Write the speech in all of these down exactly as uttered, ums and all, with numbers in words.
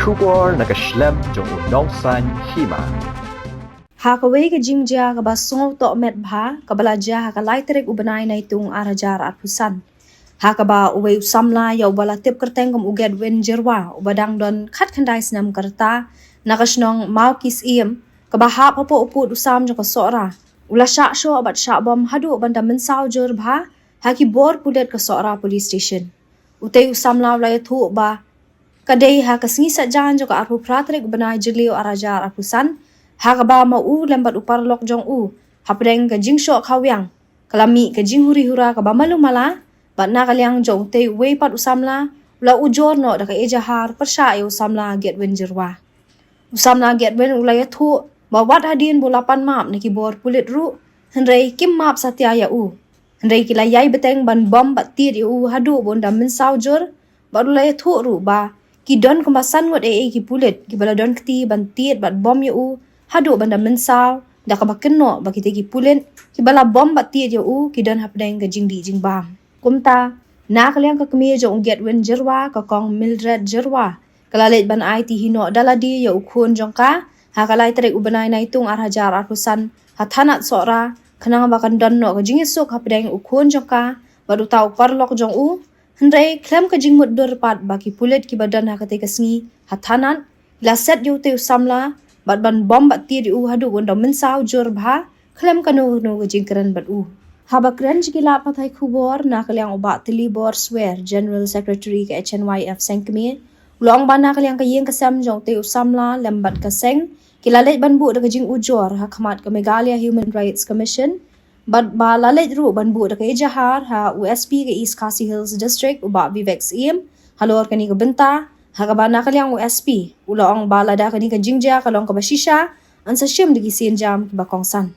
Khubor na ka shlem jong u Nongsaiñ Hima. Ha kawei ka jingjia kaba sngewtohmet bha, kaba la jia ha ka lai tarik u bnai Naitung ar hajar arphew san. Ha kaba uwei u samla ïa uba la tip kyrteng kum u Gedwin Jyrwa, uba dang don khatkhyndai snem ka rta, na ka shnong Mawkisiem, kaba hap hapoh u pud u sam jong ka Sohra, u la shah shoh bad shah bom haduh ban da mynsaw jur bha ha ki bor pulit ka Sohra Police Station. Utei u samla u la ïathuh ba ka dei ha ka sngi Saitjaiñ jong ka arphew phra tarik u bnai Jylliew ar hajar arphew san, ha kaba ma u lem bad u paralok jong u hapdeng ka jingshoh khawiang, ka la mih ka jinghuri hura kaba malu mala, bad na ka liang jong utei uwei pat u samla, u la ujor noh da ka ejahar pyrshah ïa u samla Gedwin Jyrwa. U samla Gedwin u la ïathuh ba wat hadien ba u la pan map na ki bor pulit ruh, hynrei kim map satia ïa u. Hynrei ki la ïai bteng ban bom bad tied ïa u haduh ba un da mynsaw jur, bad u la ïathuh ruh ba ki don kumba san ngut ei ei ki pulit kiba la don kti ban tied bad bom ïa u haduh ban da mynsaw, da kaba kynnoh ba kitei ki pulit kiba la bom bad tied ïa u ki don hapdeng ka jingdih jingbam. Kumta, na ka liang ka kmie jong u Gedwin Jyrwa, ka Kong Mildred Jyrwa, ka la leit ban aiti hi noh da lade ïa u khun jong ka ha ka lai tarik u bnai Naitung ar hajar arphew san ha thanat Sohra, khnang ba kan don noh ka jingïasuk hapdeng u khun jong ka bad uta u paralok jong u. Hynrei khlem ka jingmutdur pat ba ki pulit kiba don ha katei ka sngi ha thanat ki la set ïa utei u samla bad ban bom bad tied ïa u haduh ba un da mynsaw jur bha, khlem kano kano ka jingkren bad u. Haba kren sha ki lad pathai khubor, na ka liang u Bah Tilibor Swer, General Secretary ka H N Y F Seng Kmie, u la ong ba na ka liang ka ïing ka sem jong utei u samla lem bad ka seng ki la leit ban buh da ka jingujor ha khmat ka Meghalaya Human Rights Commission, bad ba la leit ruh ban buh da ka ejahar ha u S P ka East Khasi Hills District, u Bah Vivek Syiem, halor kane ka bynta, ha kaba na ka liang u S P u la ong ba lada kane ka jingjia ka long kaba shisha, yn sa shim da ki sienjam kiba kongsan.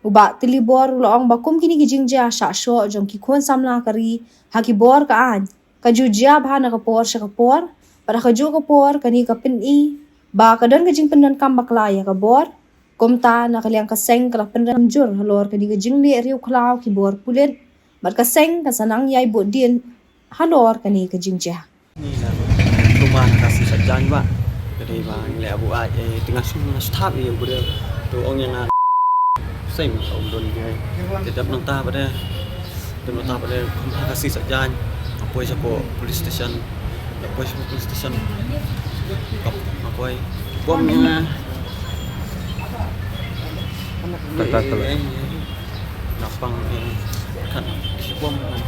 U Bah Tilibor u la ong ba kum kine ki jingjia shah shoh jong ki khun samla ka ri ha ki bor ka aiñ ka ju jia bha na ka por sha ka por, bad ha kajuh ka por kane ka pyni ba ka don ka jingpyndonkam bakla ïa ka bor. Kumta na ka liang ka seng ka la pynrem jur halor kane ka jingleh riewkhlaw ki bor pulit, bad ka seng kan sa nang ïai buddien halor kane ka jingjia. Ni na rumah na ka si sa jan ba. Ka dei ba ngi leh abu ai, eh, tengah sum na stap ïa u briew. Tu ong ïa nga. Seng ka um don ïa. Te dap nang ta ba de. Te nang ta ba de kham ha ka si sa jan. Apoi sa ko police station. Apoi sa ko police station. Kap apoi. Bom ïa nga. Kata kala. Napang, eh, kan, si bom, kan.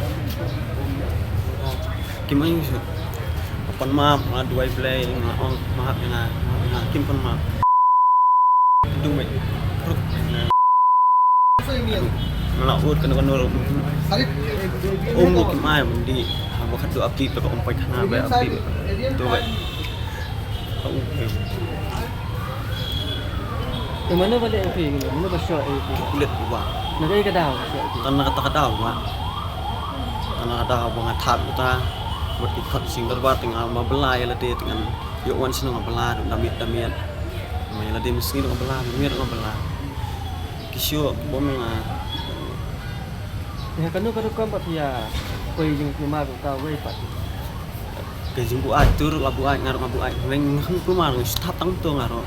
Kim ai shu. Pan map, nga duwai Blei, nga ong map, nga, nga kim pan map. Dung mai. Ruk. Nga la ut kan kan ruk. Um kim ai mandi. Ha ba khat tu api pe ka um pai khana ba api. Tu ba. Ka um. Te mano ba leh phi, mano ba shoh ïa phi? Pulit ba. Na kaei ka daw shoh ïa phi? Tang na kata ka daw ba. Tang na ka daw ba nga thad uta. Bad ki khot sing darbar te nga ma Blai lade te ngan ïoh wan shnong nga Blai da miet da miet. Ma ïa lade mynsngi nga Blai, da miet nga Blai. Ki shoh bom nga. Ïa kano ka rukom ba phi ïa poi jingkulmar uta uwei pat? Ka jingbuaid tu ruh la buaid nga ruh nga buaid. Leng nga kulmar nga shu thap tang tu nga ruh.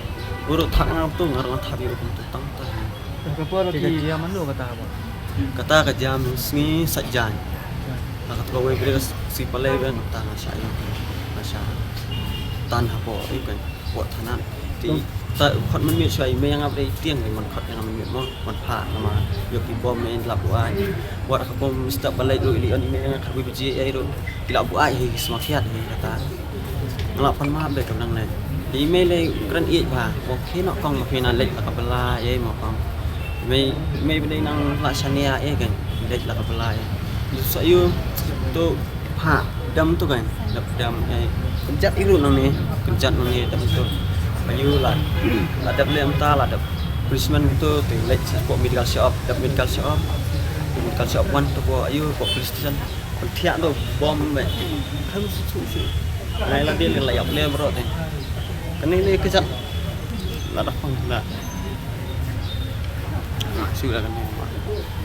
U ruh thap nga tu nga ruh nga thap ïa u kum tu tang tu. Ka por ki ka jia mano kata ba? Kata ka jia mynsngi Saitjaiñ. Ka kata ka wei briew si palei ba nga ta nga sha ïa nga sha tan hapoh ïa ka. Wat thanan. Ti ta khot mynmiet shuwa i mei nga ba dei tieng i mon khot nga mynmiet mo, mon pha nga ma ïoh ki bom mei lap wa. Wat ka bom step ba leit ruh i li on i mei nga khat wi baje ei ruh. I lap wa hi sma khiat hi kata. Nga lap pan ma be kam nang leit. I mei lei kren i ba mo phi no kong ma phi na leit la ka bala ei mo kong. Mei mei ba dei nang la shania ei kan leit la ka bala ei. Sa yu tu Pha, dam tu kan, dap dam, eh, kynjat i ruh nangne, kynjat nangne dap tu. Ayu la, la dap lem ta, la dap policeman tu, tu leit sa pok medical shop, dap medical shop, medical shop wan tu pok ayu, pok police station, pyntiak tu bom be. Kan su su su. Ngai la dia la yap le bro te. Kane le kynjat. La dap pang la. Su la kane.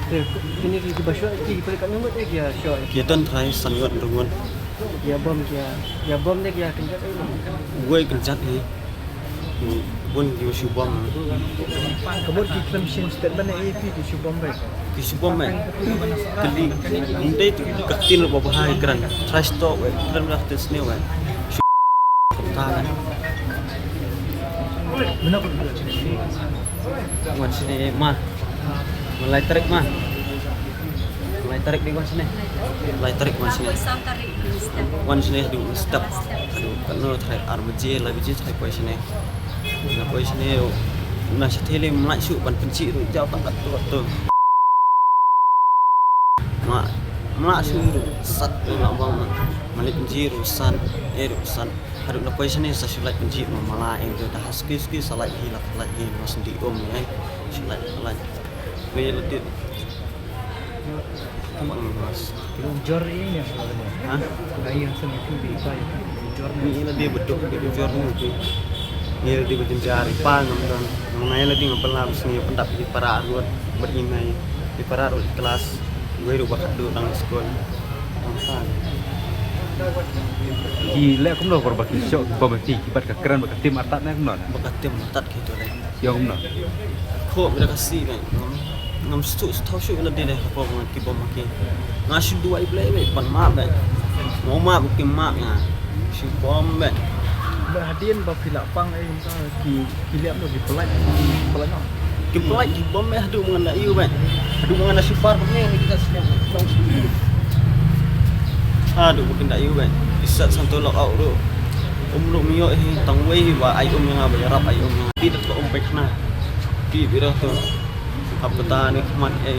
Te, kine ki, ki ba shoh, ki, ki pule kat ngut, eh, ki ïa shoh, eh. Ki don trai san ngut, dua ngut. Ki ïa bom, ki ïa, ki ïa bom ne ki ïa kynjat, eh. Wei kynjat hi. Bun ki shu bom. Ka mut ki khlem shin statement na A P ki shu bom bai. Ki shu bom bai. Kali ynda tu ka ktien ba bha hi kran. Trash talk wei. Kran rak tes ne wei. Shu ta bai. Mena ko. Wan sini ma. Malai tarik ma. Malai tarik di wan sini. Malai tarik wan sini. Wan sini haduh step. Haduh kano trai ar baje, lai baje trai poi sini. Na poi sini na shatele mlai shu ban pensi tu jauh tangkat tu tu. Ma mlai shu tu sat tu nak bang malik pensi tu sat eh tu sat. Haduh na poi sini sa shu lai pensi ma mala eh tu dah ski ski sa lai hi lak lai hi mas di um eh. Shu lai lai. Wei lati. Tama ngi mas. Ujor ini ya sebenarnya. Ha? Kayu yang seni tu di kayu. Ujor ni. Ni ila dia betul dia ujor ni tu. Ni ila dia berjenjar pang ngam don. Ngam nai ila dia ngam pernah bes ni pendap di para arwah berinai di para arwah kelas. Gue ruh bakat dulu nang sekolah. Nampak. Ki leh kumno kor baki syok bom ki kibat ka kran baka tim artat ne kumno. Baka tim artat gitu leh. Ïa kumno. Ko mira kasi bai. Ngam shu shu thaw shu ila dei dei hapoh ki bom ki. Nga shu duwai Blei bai ban map bai. Ngam map ki map nga. Shu bom bai. Ba hadien ba phi la pang eh ki ki liap no ki pelait ki pelait no. Ki pelait ki bom bai haduh menganda iu bai. Haduh menganda super bai ni kita shu long shu. Haduh menganda iu bai. Isat santo lok au ruh. Um ruh mio hi tang wei ba ai um nga ba yarap ai um nga. Ti dak um bai khna. Ti bira tu. Hap kata ni khmat eh.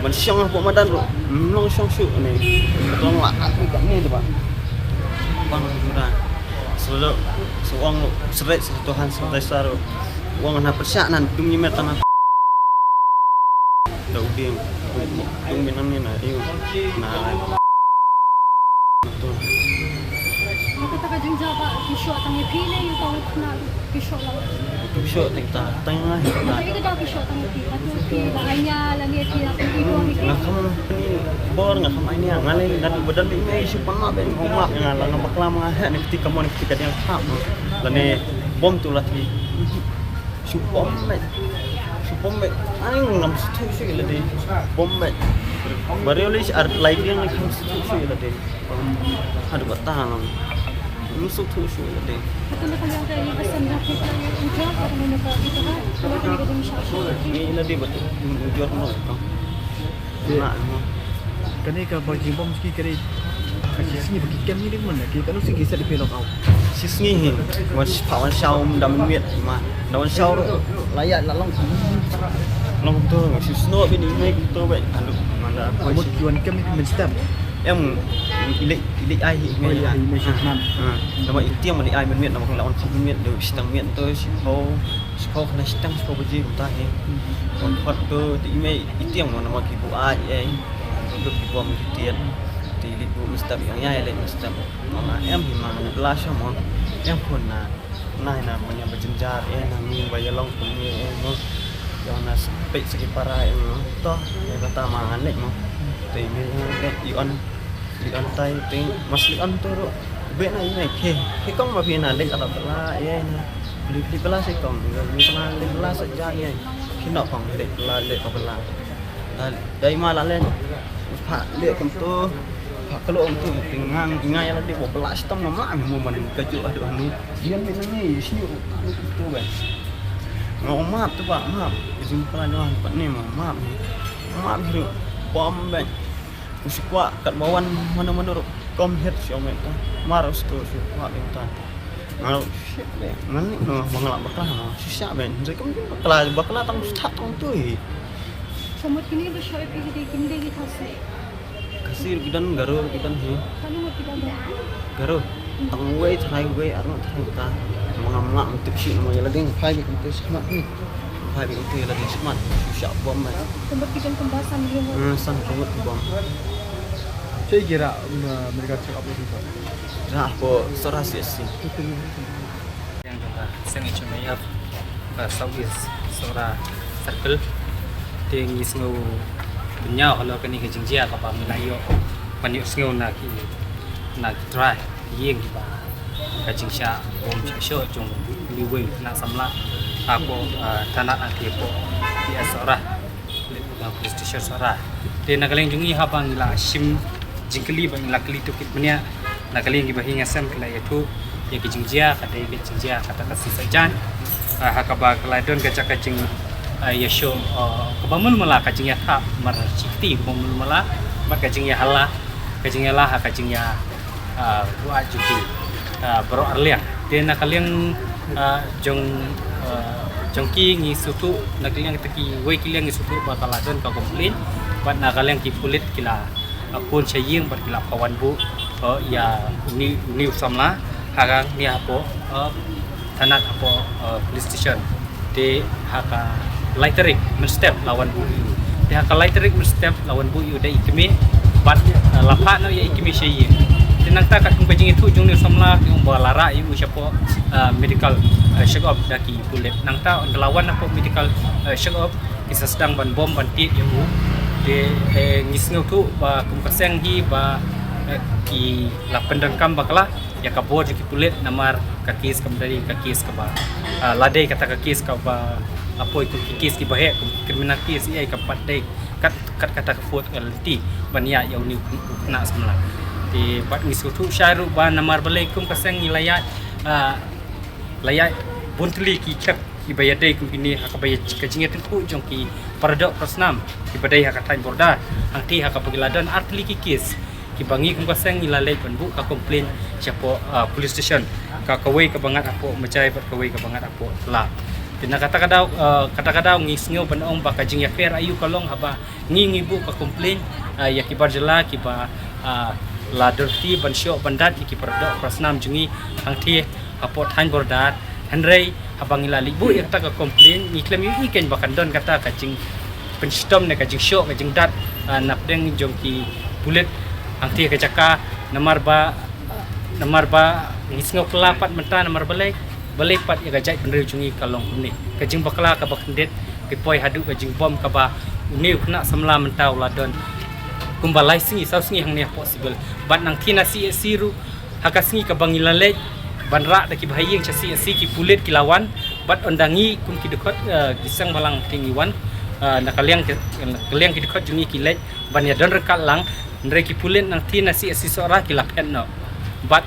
Ban shong hapoh madan ruh. Mlong shong shu ni. Tong la kat ni kat ni tu ba. Bang tu dah. Selalu sewang seret sa Tuhan santai saru. Wang na persiak nan dung nyimet tanah. Dah uding. Dung minang ni na. Iu. Na. Aku tak ada jawab. Kisah tanya pilih you tahu kena kisah lah. Kisah tentang tanya kita. Tapi kita kisah tanya pilih. Aku pilih hanya lagi pilih aku pilih. Nga kham ni bor nga kham ai ni nga leng dan badan ni ngai shu pan ma ben ngom map nga la nga bakla ma nga heh ni kti kamon ni kti ka diang khap. La ni bom tu la ti. Shu bom me. Shu bom me. Ai ngam shu thu shu la di. Bom me. Ba reo li ar lai diang ni kham shu thu shu la di. Haduh ba ta ngam. Ngam shu thu shu la di. Kata na kaliang ka ni pesan dah kita ujar kata na ka kita ha. Kalau kami ka jam sha. Ni la di ba tu ujar no ka. Kane ka ba ki bom ki kane. Ka shi sngi ba ki kem ni ding man ki kano sngi ki sa dei phi lok au. Shi sngi hi. Wan shi pha wan shaw um dam miet ma. Da wan shaw la ya la long. Long to shi sno bi ni me to be. Anu manda ko shi wan kem ni men stem. Em ile ile ai hi me. Ai me shi nan. Da ma itiam ni ai men miet na ma la wan kham miet do shi tang miet to shi pho. Shi pho khana shi tang shi pho baje kumta hi. Wan khot to ti me itiam na ma ki bu ai ai. Lut ki bom ki tiet. Ti lit bu mesti bi ngai le mesti. Ma em hi ma la sha mo. Em khun na. Na na ma nya ba jynjar eh na mi ba ya long kun ni eh mo. Ya na pek segi para eh mo. To ya kata ma ngan le mo. Te mi le i on i on tai te mas i on to ro. Be na i me ke. Ke kong ma phi na le ala bala eh na. Li phi bala se kong. Li bala le bala se ja eh. Ki no kong le bala le bala. Dai ma la len. Pha le kam to. Pha kalo am to tingang tingai la de bo bla stam ma ma mo man ka ju adu anu. Dian mi nang ni sini u tu be. Ngo map tu ba map. Izin pala no pa ni ma map ni. Map hiru bom be. Usi kwa kat bawan mana mana ru. Kom het siang me ta. Mar usi ko usi kwa be ta. Ngalo shit be. Ngan ni no bangla bakla no. Sisa be. Nje kam bakla bakla tang start tang tu hi. Samut kini ba shoi pi kini kini dei ki Khasi. Khasi ruh ki don, Garo ruh ki don hi. Kano ngut ki don? Garo. Tang wei trai wei ar ngut trai ta. Mangam ngam tip shi nama ila ding phai bi kumtu shmat ni. Phai bi kumtu ila ding shmat. Shah bom mai. Kumbat ki don kumba san ruh ngut. Hmm, san ruh ngut ki bom. Cei ki ra Amerika check up ni ko. Ra ko sora si si. Yang jong ka Seng H M A F ka South East Sohra Circle. Te ngi sngew bynñiaw halor kane ka jingjia kaba ngi la ïoh ban ïoh sngew na ki na ki trai ki ïing kiba Ka jingshah bom shah shoh jong uwei u khynnah samla hapoh, ah, thanat hangtei hapoh P S Sohra, ah, police station Sohra. Te na ka liang jong ngi haba ngi la shim jingkylli bad ngi la kylli tohkit bniah, na ka liang kiba ha ïing ha sem ki la ïathuh ïa ka jingjia, ka dei ka jingjia kata ka suicide. Ah, ha kaba ka la don ka jaka jing, ah, ïashoh, ah, kaba mul mala, ka jingïathap mar shi kti kaba mul mala bad ka jingïahala, ka jingïahala ha ka jingïa, ah, buaid jong ki, ah, baroh arliang. Te na ka liang, ah, jong, ah, jong ki ngi sngewthuh, na ka liang kita kiwei ki liang ngi sngewthuh ba ka la don ka complain bad na ka liang ki pulit ki la, ah, phone sha ïing bad ki la phah wan buh, ah, ïa une, une u samla ha ka, ne hapoh, ah, thanat hapoh, ah, police station. Te ha ka lai tarik mynstep la wan buh ïa u. Te ha ka lai tarik mynstep la wan buh ïa u da i kmie bad, ah, la phah noh ïa i kmie sha ïing. Te nangta katkum ka jingïathuh jong une u samla ki ong ba la rah ïa u shapoh, ah, medical, ah, check up da ki pulit. Nangta ynda la wan hapoh medical, ah, check up ki sa sdang ban bom ban tied ïa u. Te, eh, ngi sngewthuh ba kum ka seng hi ba, eh, ki la pyndonkam bakla ïa ka bor jong ki pulit namar ka case kam dei ka case kaba, ah, la dei kata ka case kaba, ah, poi kum ki case kiba heh, kum ki criminal case, ïa ka pat dei kat, kat kata ka fourth ka lynti ban ïaid ïa une u khynnah samla. Te bad ngi sngewthuh shai ruh ba namar balei kum ka seng ngi la ïaid, ah, la ïaid bun tylli ki khep kiba ïadei kum kine ha kaba ïa ka jingïatyngkhuh jong ki paradoh parasnam kiba dei ha ka thaiñ border. Hangtei ha kaba ki la don ar tylli ki case kiba ngi kum ka seng ngi la leit ban buh ka complain shapoh, ah, police station, ka kawei kaba ngat hapoh Mejai bad kawei kaba ngat hapoh Tla. Te na kata ka daw, ah, kata ka daw ngi sngew ban ong ba ka jingïapher aïu ka long haba ngi, ngi buh ka complain, ah, ïa ki bar jylla kiba, ah, la dor ti ban shoh ban dat ïa ki paradoh parasnam jong ngi hangtei hapoh thaiñ border. Hynrei haba ngi la leit buh ïa kata ka complain ngi khlem ïohi kein ba kan don kata ka jingpynshitom ne ka jingshoh ka jingdat, ah, napdeng jong ki pulit hangtei ka jaka, namar ba, namar ba ngi sngew kylla pat mynta namar balei, balei pat ïa ka jaitbynriew jong ngi ka long kumne. Ka jingbakla kaba khyndiat ka poi haduh ka jingbom kaba une u khynnah samla mynta u la don kumba lai sngi saw sngi hangne hapoh civil. Bad nangtei na C H C ruh ha ka sngi kaba ngi la leit ban rah da kiba ha ïing sha C H C, ki pulit ki la wan bad ynda ngi kum ki dkhot, eh, ki seng balang te ngi wan, eh, na ka liang ki, ka liang ki dkhot jong ngi ki leit ban ïa don ryngkat lang. Hynrei ki pulit nangtei na C H C Sohra ki la phet noh. Bad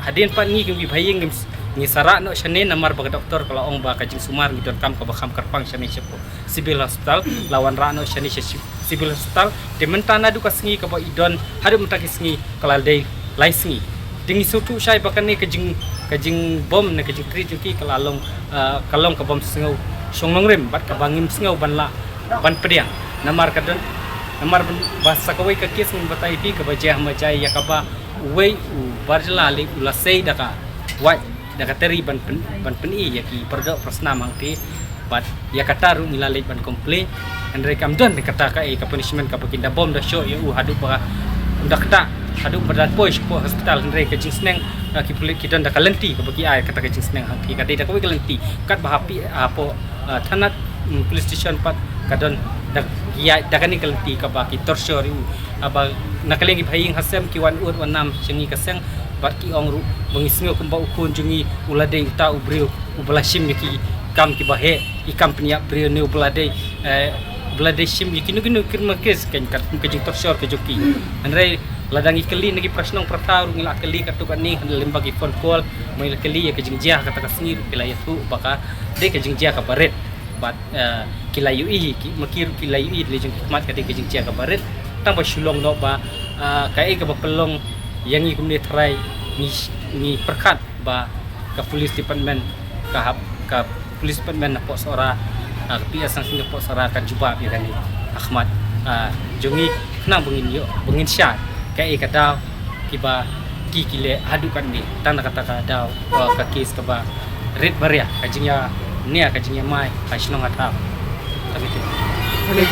hadien pat ngi kum ki ba ha ïing ngi, ngi sa rah noh shane namar ba ka doktor ka la ong ba ka jingsumar ngi donkam kaba kham kyrpang shane shapoh Civil Hospital. La wan rah noh shane sha Civil Hospital. Te mynta naduh ka sngi kaba i don haduh mynta ki sngi ka la dei lai sngi. Te ngi sngewthuh shai ba kane ka jing, ka jingbom ne ka jingtreat jong ki ka la long, ah, ka long ka bym sngew shong nongrim bad kaba ngim sngew ban lah ban pdiang. Namar ka don, namar ban, ba sa kawei ka case ngan batai ïa phi kaba jia ha Mejai ïa kaba uwei u bar jylla lei u la sei da ka wait da ka teri ban pyn, ban pyni ïa ki paradoh parasnam hangtei. Bad ïa kata ruh ngi la leit ban complain. Hynrei kam don kata kaei ka punishment kaba kin da bom da shoh ïa u haduh ba da kata, haduh ba da poi shapoh hospital. Hynrei ka jingsneng, ah, ki pulit ki don da ka lynti kaba ki ai kata ka jingsneng hangtei ka dei da kawei ka lynti katba ha P, hapoh, ah, thanat, mm, police station pat ka don da ki ai da kane ka lynti kaba ki torture ïa u. Haba na ka liang ki ba ha ïing ha sem ki wan ud wan nam sha ngi ka seng bad ki ong ruh ba ngi sngew kumba u khun jong ngi u la dei uta u briew uba la shim ïa ki kam kiba heh, ki kam pynïap briew ne uba la dei, eh, uba la dei shim ïa kino kino ki criminal case kein kat kum ka jingtorture ka jong ki. Hynrei lada ngi kylli na ki para shnong para thaw ruh ngi la kylli katto katne ha lyngba ki phone call, ma ngi la kylli ïa ka jingjia ha kata ka sngi ruh ki la ïathuh ba ka dei ka jingjia kaba rit. Bad, eh, ki la ïohi, ki, ma ki ruh ki la ïohi, lei jong ki khmat ka dei ka jingjia kaba rit. Tang ba shu long noh ba, eh, kaei kaba pynlong ïa ngi kumne tharai ngi, ngi pyrkhat ba ka police department ka hap, ka police department hapoh Sohra, ah, ka P S Sangsin hapoh Sohra kan jubab ïa kane ha khmat, ah, jong ngi khnang ba ngin ïoh, ba ngin shah kaei ka daw kiba ki, ki leh haduh katne tang na kata ka daw, ah, ka case kaba rit baria, ka jingïa nia, ka jingïa mai ha shnong ha thaw. Tang ïa kine. Ka liang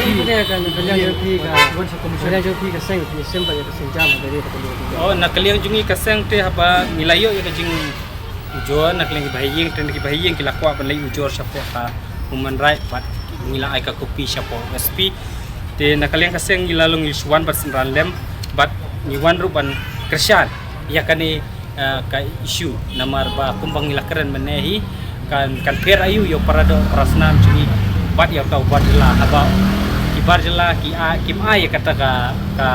jong phi ka, ka liang jong phi ka seng, phi ïashem bad ïa ka seng jam ha kane ka. Oh, na ka liang jong ngi ka seng te haba ngi la ïoh ïa ka jing ujor na ka liang ki ba ha ïing, te na ki ba ha ïing ki la kwah ban leit ujor shapoh ka Human Right bad ngi la ai ka copy shapoh S P. Te na ka liang ka seng ngi la long ngi shu wan bad synran lem bad ngi wan ruh ban kyrshan ïa kane Ah, ka issue namar ba kumba ngi la kren mynne hi kan, kan pher aïu ïa u paradoh parasnam jong ngi bad ïa uta u bar jylla, haba ki bar jylla ki a, kim ai ïa kata ka, ka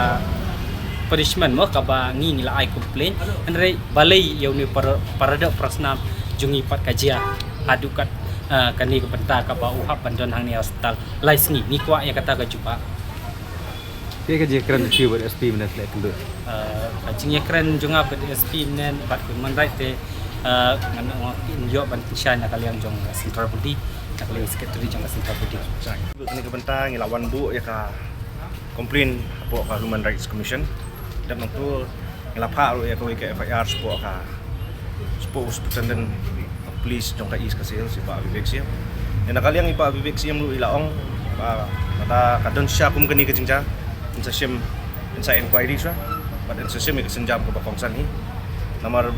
punishment mo kaba ngi, ngi la ai complain. Hynrei balei ïa une u para, paradoh parasnam jong ngi pat ka jia haduh kat, ah, kane ka bynta kaba u hap ban don hangne ha hospital lai sngi? Ngi kwah ïa kata ka jubab. Te ka jingkren jong phi bad S P mynne, leh kynduh. Ah, ka jingïakren jong nga bad S P mynne bad ka Human Right te, ah, ngan ong ïoh ban pynshai na ka liang jong ka Central Body, na ka liang Secretary jong ka Central Body. Kane ka bynta ngi la wan buh ïa ka complain hapoh ka Human Rights Commission. Dep nangtu ngi la phah ruh ïa kawei ka F I R shapoh ka, shapoh u Superintendent of Police jong ka East Khasi Hills, i Bah Vivek Syiem. Ïa na ka liang i Bah Vivek Syiem ruh i la ong ba lada ka don shisha kum kane ka jingjia, yn sa shim, yn sa inquiry shuwa bad yn sa shim ïa ka sienjam kaba kongsan hi. Namar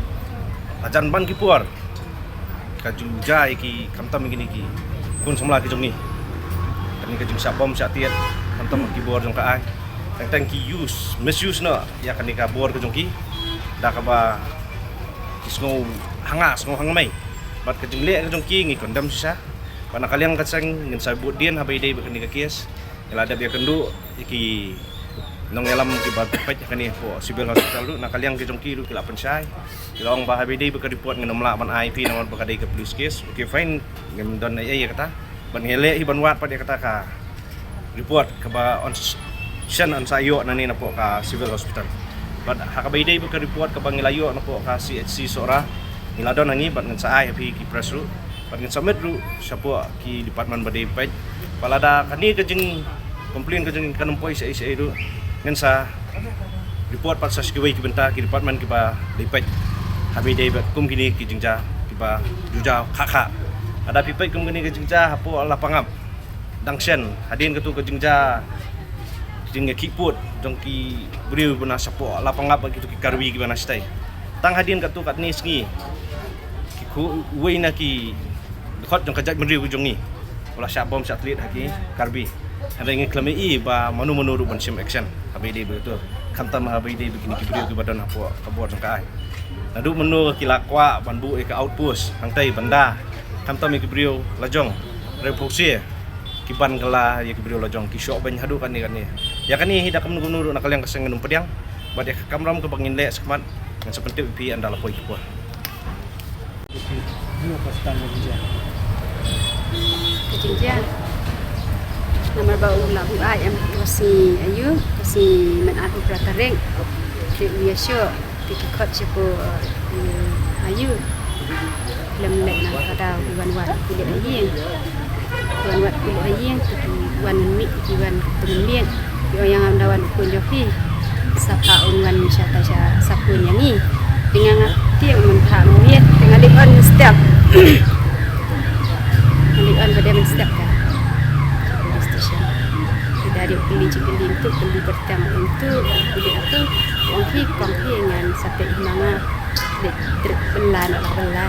hajan ban ki por ka ju jia ïa ki, khamtam ïa kine ki khun samla ki jong ngi. Kane ka jingshah bom shah tied, khamtam ki bor jong ka aiñ. Teng teng ki use, misuse noh ïa kane ka bor ka jong ki da kaba ki sngew hanga, sngew hangmei. Bad ka jingleh ka jong ki ngi condemn shisha. Bad na ka liang ka seng ngin sa bud dien haba ïadei bad kane ka case. Ngi la dep ïakynduh ïa ki nongïalam kiba peit ha kane hapoh Civil Hospital ruh, na ka liang ki jong ki ruh ki la pynshai. Ki la ong ba haba ïadei bad ka report ngin ym lah ban ai phi namar ba ka dei ka police case. Okay, fine, ngim don ei ei ïa kata. Bad ngi leh hi ban wad pat ïa kata ka report kaba yn shen, yn sa ïoh nangne napoh ka Civil Hospital. Bad ha kaba ïadei bad ka report kaba ngi la ïoh napoh ka C H C Sohra, ngi la don hangne bad ngin sa ai ha phi ki press ruh. Bad ngin submit ruh shapoh ki department ba dei peit. Bad lada kane ka jing complain ka jong ngi kan ym poi shaei shaei ruh, ngin sa report pat sha kiwei ki bynta, ki department kiba dei peit. Haba ïadei bad kum kine ki jingjia kiba ju jia khah khah. Lada phi peit kum kane ka jingjia hapoh Lapangap, dang shen, hadien katu ka jingjia, ka jingïakhih pud jong ki briew ba na shapoh Lapangap bad kitu ki Karbi kiba na shatei. Tang hadien katu katne sngi, ki khu-, uwei na ki dkhot jong ka jaitbynriew ka jong ngi u la shah bom shah thylliej ha ki Karbi. Hynrei ngi khlem ïohi ba mano mano ruh ban shim action haba ïadei bad katu, khamtam haba ïadei bad kine ki briew kiba don hapoh ka bor jong ka aiñ. Naduh mynno ki la kwah ban buh ïa ka outpost hangtei ban da, khamtam ïa ki briew lajong, briew pawshe, ki ban kylla ïa ki briew lajong, ki shoh beiñ haduh katne katne. Ïa kane hi da kumno kumno ruh na ka liang ka seng ngin ym pdiang. Bad ïa ka kamram kaba ngin leh shakhmat ngin sa pyntip ïa phi ynda la poi ki por. Ka jingjia namar ba u la buaid em, ka sngi aïu, ka sngi mynat, hynriew phra tarik. Te u ïashoh, te ki khot shapoh, eh, aïu, lem leh na ka daw ki wan wad ki leh ha ïing. Ki wan wad ki leh ha ïing, te ki wan mih, ki wan tum miet. Ki ong ïa nga ym da wan u khun jong phi. Sa phah un wan shatai sha, sa khun ïa ngi. Te nga nga tieng, men phah men miet, te nga leit on mynstep. Nga leit on ba dei mynstep ka police station. Te da dei u kylli jingkylli, tu kylli kyrteng, tu kylli tu. Ong phi, kong phi, ngan sa peit hi ma nga. Dei trip bylla na la bylla.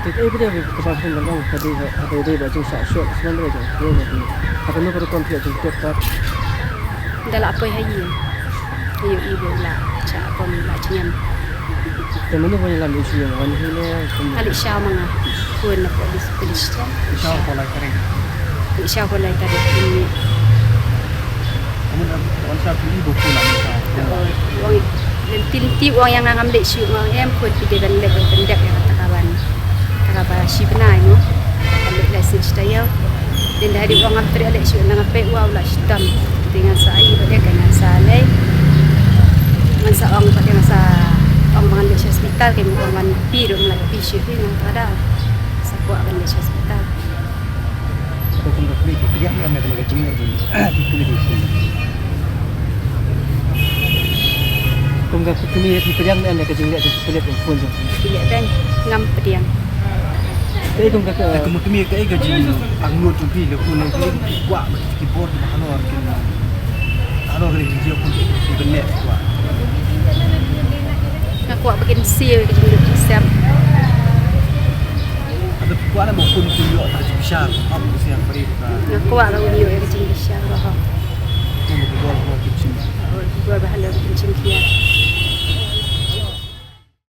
Te kaei ba dei kaba phin ban ong ka dei, ka dei ba jingshah shoh shuwa re jong phi, ha kano ka rukom phi ïa jingtip pat? Da la poi ha ïing. Ïohi ba u la shah bom, la jingem. Te mano ba ïalam ïa u shu ïa wan hi ne? Nga leit shaw ma nga. Phone na police, police. Shaw ko lai tarik. Leit shaw ko lai tarik. Wan sa phi i ba phone na shaw. Wan lynti lynti, wan ïa nga ngam leit shuh, nga ong em khun, phi dei ban leit ban pyndep ïa kata ka ban, kata ka ba shi bnai mo. Ban leit license taïew. Te da dei wan ngam treh leit shuh, nga peit wa u la shitom. Te ngan sa ai ba dei ka ngan sa leit. Ngan sa ong ba dei ngan sa ong ba ngan leit sha hospital, ke mo ong ngan pi ruh, ngan leit pi shuh hi ngan ta da. Sa kwah ban leit sha hospital. Kum ka kmie ki pdiang ïa me kane ka jingïaid ki kmie ki pdiang. Kum ka kmie ki pdiang ïa me ka jingïaid ki pdiang kum khun jong. Ki ïaid beiñ ngam pdiang. Te kum ka, kum ka kmie kaei ka jingangnud jong phi, le khun jong phi, ki kwah ba ki bor ki halor kin, halor kin jia khun ki bynne kwah. Nga kwah ba kin siew ïa ka jingduk jingsem. Nga kwah ba un ïoh ïa ka jingbishar ba hok. Ki bor ba halor kin jingkhia.